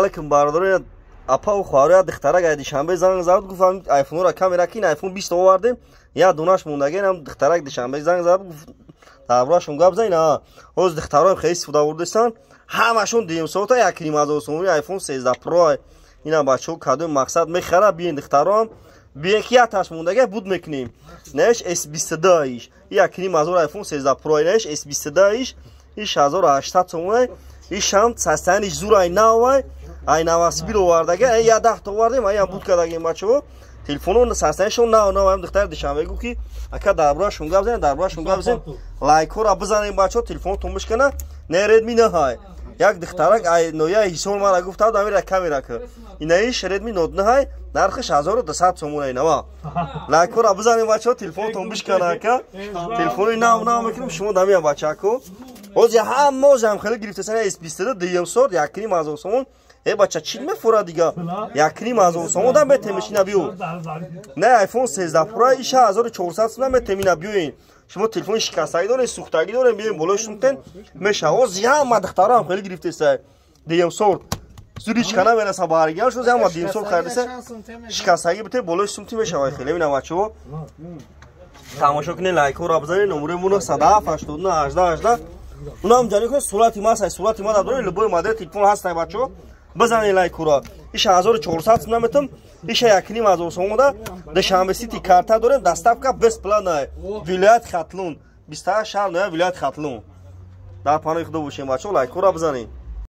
Алейкум, бародарон, апа хоҳаро. Духтарак ай Душанбе занг зад, гуфт, айфонро камера кин, айфон 20 овардем, як донаш мондаген. Духтарак Душанбе занг зад, гуфт, дар бораашон гап занин. Ҳозир духтароам хеле истифода бурдастанд, ҳамашон дуюм сорта, 1,5 ҳазор сомони айфон 13 Про. Ина, бачаҳо, кадоми мақсад мехара, биен, духтароам биен, ки якташ мондаге буд мекунем. Наиш S22 иш 1,5 ҳазор, айфон 13 Про, наиш S22 иш, иш 1800 сомони, ишам состояниш зур, ай навай, ай Новосибир овардага, ай я 10 та овардем, ай буд кардагем. Бачаҳо, телефоно состоянишон нав нав. Ам духтари Душанбе гуфт, ки ака, дар бораашон гап занем, дар бораашон гап занем. Лайкҳоро бизанем, бачаҳо, телефонотон бишкана. Не, Редми наҳай. Як духтарак ай нояи Ҳисор мара гуфта, амира камера ки инаиш Редми Нот наҳай, нархиш 1200 сомона. Инава лайкҳоро бизанем, бачаҳо, телефонотон бишкана, ака. Телефони нав нав мекунем, шумо дамия, бачако. Ҳозир ҳамаозам хеле гирифтасан. S22 дуюм сорт, 1,5 ҳазор сомон. Э, бача, чӣ мефурад дига? 1,5 ҳазор сомон дам метемиш. Ина биё, не, айфон 13 Про, иша 1400 сомон метем. Ина биёин, шумо телефони шикастагӣ дорем, сӯхтагӣ дорем, биёин, болои шумтен меша. Ҳозир ҳама духтароам хеле гирифтеса, дуюм сорт, зуричка намераса баргиан шуд, ҳама дуюм сорт харидеса, шикастагӣ бите, болои сумти мешавад хеле. Ина, бачаҳо, тамошо кунед, лайкҳоро бизанед. Номерои мо 07 89 18 18. Унам ҷани кунед, сурати ма ҳаст, сурати ма доред, любой модел телефон ҳастай. Бачаҳо, бизанед лайкура. Иша 1400 сум наметам, иша 1,5 ҳазор сомода. Душанбе Сити карта дорем, доставка бесплатная, вилоят Хатлон, 28 шаҳр, ноя, вилоят Хатлон. Дар панои Худо бошем, бачаҳо, лайкура бизанед.